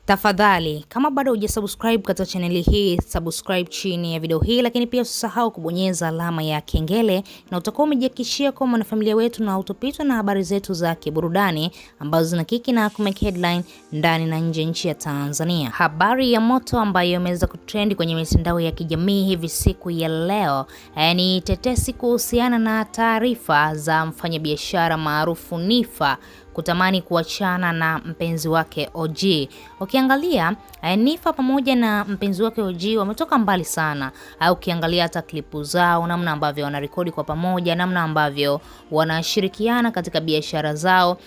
Tafadhali, kama bado hujasubscribe katika chaneli hii, subscribe chini ya video hii, lakini pia usisahau kubonyeza alama ya kengele na utakuwa umejihakikishia kuwa mwanafamilia wetu na utopitwa na habari zetu za kiburudani ambazo zina kiki na kumake headline ndani na nje nchi ya Tanzania. Habari ya moto ambayo imeweza kutrend kwenye mitandao ya kijamii hivi siku ya leo ni tetesi kuhusiana na taarifa za mfanyabiashara maarufu Niffer kutamani kuachana na mpenzi wake OG. Ukiangalia Niffer pamoja na mpenzi wake OG wametoka mbali sana. Ukiangalia hata klipu zao, namna ambavyo wanarekodi kwa pamoja, namna ambavyo wanashirikiana katika biashara zao.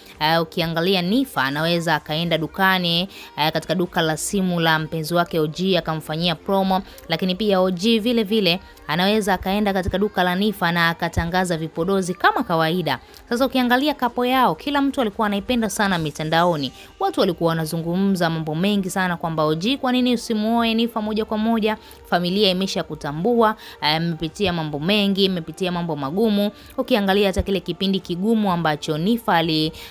Ukiangalia Niffer anaweza akaenda dukani, katika duka la simu la mpenzi wake OG akamfanyia promo, lakini pia OG vile vile anaweza akaenda katika duka la Niffer na akatangaza vipodozi kama kawaida. Sasa ukiangalia kapo yao, kila mtu alikuwa anaipenda sana mitandaoni. Watu walikuwa wanazungumza mambo mengi sana kwamba OG, kwa nini usimuoe Niffer moja kwa moja? Familia imesha kutambua, mmepitia mambo mengi, mmepitia mambo magumu. Ukiangalia hata kile kipindi kigumu ambacho Niffer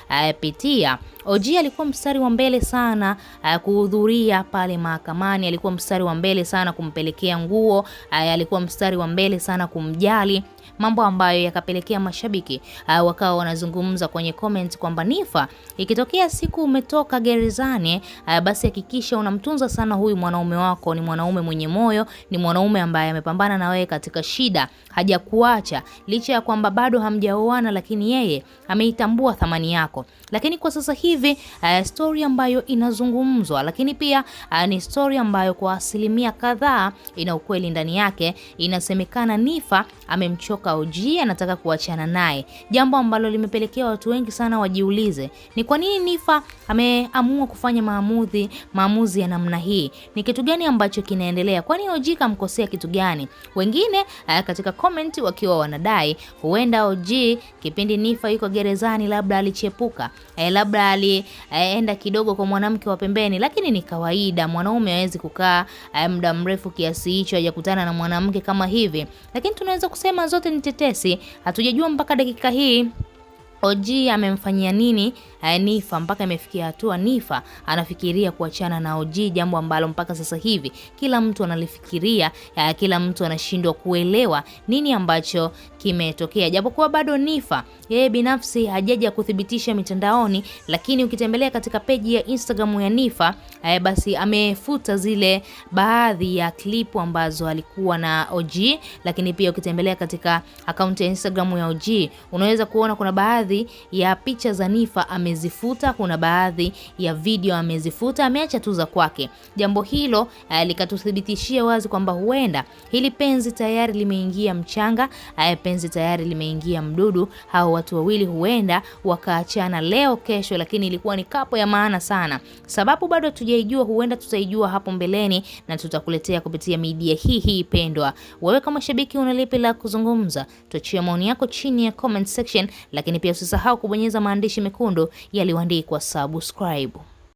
alipitia, OG alikuwa mstari wa mbele sana kuhudhuria pale mahakamani, alikuwa mstari wa mbele sana kumpelekea nguo, alikuwa mstari wa mbele sana kumjali, mambo ambayo yakapelekea mashabiki wakawa wanazungumza kwenye comment kwamba Niffer, ikitokea siku umetoka gerezani, basi hakikisha unamtunza sana huyu mwanaume wako. Ni mwanaume mwenye moyo, ni mwanaume ambaye amepambana na wewe katika shida, hajakuacha licha ya kwamba bado hamjaoana, lakini yeye ameitambua thamani yako. Lakini kwa sasa hivi story ambayo inazungumzwa, lakini pia ni story ambayo kwa asilimia kadhaa ina ukweli ndani yake, inasemekana Niffer amemchoka OG, anataka kuachana naye, jambo ambalo limepelekea watu wengi sana wajiulize ni kwa nini Niffer ameamua kufanya maamuzi ya namna hii. Ni kitu gani ambacho kinaendelea? Kwani OG kamkosea kitu gani? Wengine katika comment wakiwa wanadai huenda OG kipindi Niffer yuko gerezani labda alichepuka, labda alienda kidogo kwa mwanamke wa pembeni, lakini ni kawaida, mwanaume hawezi kukaa muda mrefu kiasi hicho hajakutana na mwanamke kama hivi. Lakini tunaweza kusema zote ni tetesi, hatujajua mpaka dakika hii OG amemfanyia nini Niffer mpaka imefikia hatua Niffer anafikiria kuachana na OG, jambo ambalo mpaka sasa hivi kila mtu analifikiria, kila mtu anashindwa kuelewa nini ambacho kimetokea. Japokuwa bado Niffer yeye binafsi hajaja kuthibitisha mitandaoni, lakini ukitembelea katika peji ya Instagram ya Niffer, basi amefuta zile baadhi ya klipu ambazo alikuwa na OG, lakini pia ukitembelea katika akaunti ya Instagram ya OG unaweza kuona kuna baadhi ya picha za Niffer amezifuta, kuna baadhi ya video amezifuta, ameacha tu za kwake. Jambo hilo likatuthibitishia wazi kwamba huenda hili penzi tayari limeingia mchanga, penzi tayari limeingia mdudu. Hao watu wawili huenda wakaachana leo kesho, lakini ilikuwa ni kapo ya maana sana. Sababu bado hatujaijua, huenda tutaijua hapo mbeleni na tutakuletea kupitia media hii hii pendwa. Wewe kama shabiki una lipi la kuzungumza? Tuachie maoni yako chini ya comment section, lakini pia usisahau kubonyeza maandishi mekundu yaliyoandikwa subscribe.